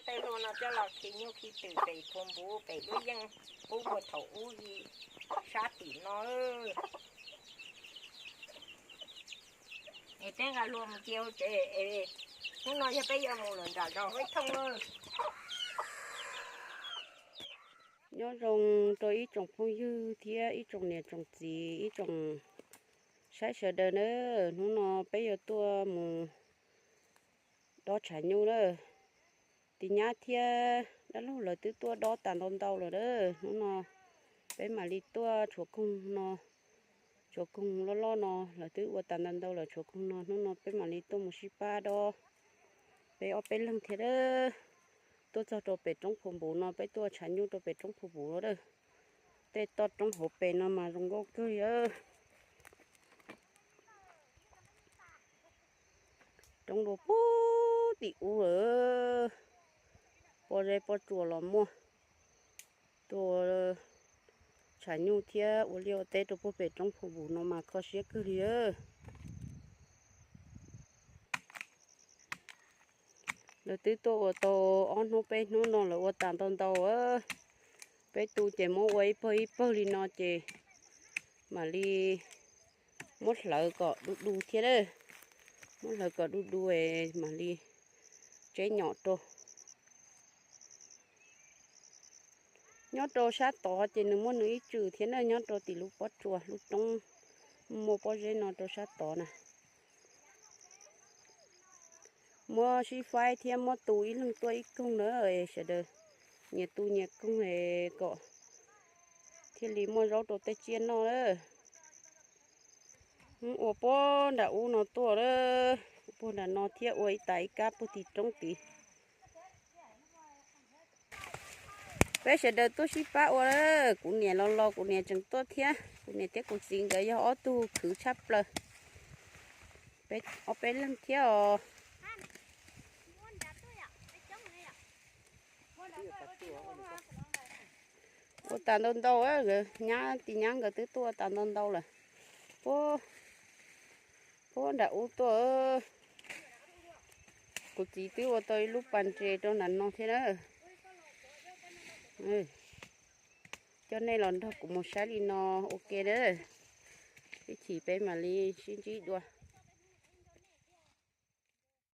Tej hlua no coj los khi nyuj khi twm pem puag npuv pem lub yeej qub puag thaum ub li sab tim no. Es peb nqa hlua mus cia hauv tsev es hnub no yog peb yuav mus lawm nram zos Huab Thooj. Nyob zoo rau ib tsoom phooj ywg thiab ib tsoom niam tsoom txiv ib tsoom saib sawv daws na. Hnub no peb yuav tuaj mus dob tshav nyuj na. Tis Nyab thiab dab laug lawv twb tuaj dob tas ntau ntau lawm na. Hnub no peb mam li tuaj tshuav koog no, tshuav koog loj loj no lawv twb ua tas ntau ntau lawm tshuav koog no. Hnub no peb mam li tuaj mus sib pab dob peb ob peb leeg thiab. Tuaj txog rau pem roob Phu Npuv no, peb tuaj tshav nyuj rau pem roob Phu Npuv no. Tej toj roob hauv pes no mas zoo nkauj kawg li. Roob dua puag tim ub lawm, pob zeb pob tsuas los muaj. Tuaj tshav nyuj thiab ua liaj ua teb rau puag pem roob Phu Npuv no mas kho siab kawg li. Lawv twb tuaj ua tau ob hnub peb hnub no lawv ua tas ntau ntau. Peb tu ces muab ua ib pawg ib pawg li no ces mam li muab hlawv kom du du thiab. Muab hlawv kom du du es mam li tseb nyom rau. Nyob rau sab tod ces nws muaj nws ib tswm thiab na, nyob rau tim lub pob tsuas lub roob muaj pob zeb no rau sab tod na. Muab sib faib thiab muab tu ib leeg tuaj ib koog na, sawv daws nyias tu nyias koog es kom thiaj li muaj zaub rau tej tsiaj noj na. Ua puag nram ub no tuaj, ua puag nram no thiab ua ib tas ib kab puag tim roob tid. Peb sawv daws tuaj sib pab ua, kuv niam los los kuv niam tseem tuaj thiab, kuv niam thiab kuv txiv nkawd yog ob tug khwv tshaj plaws. Peb ob peb leeg thiab os. Ua tas ntau ntau, nyab Tis Nyab nkawd twb tuaj ua tas ntau ntau lawm. Puag nram ub tuaj, kuv txiv twb ua tau ib lub pas ntses rau nram no thiab na. Coj nej los nrog kuv mus saib li no ua ke na, ib chim peb mam li sib ntsib dua.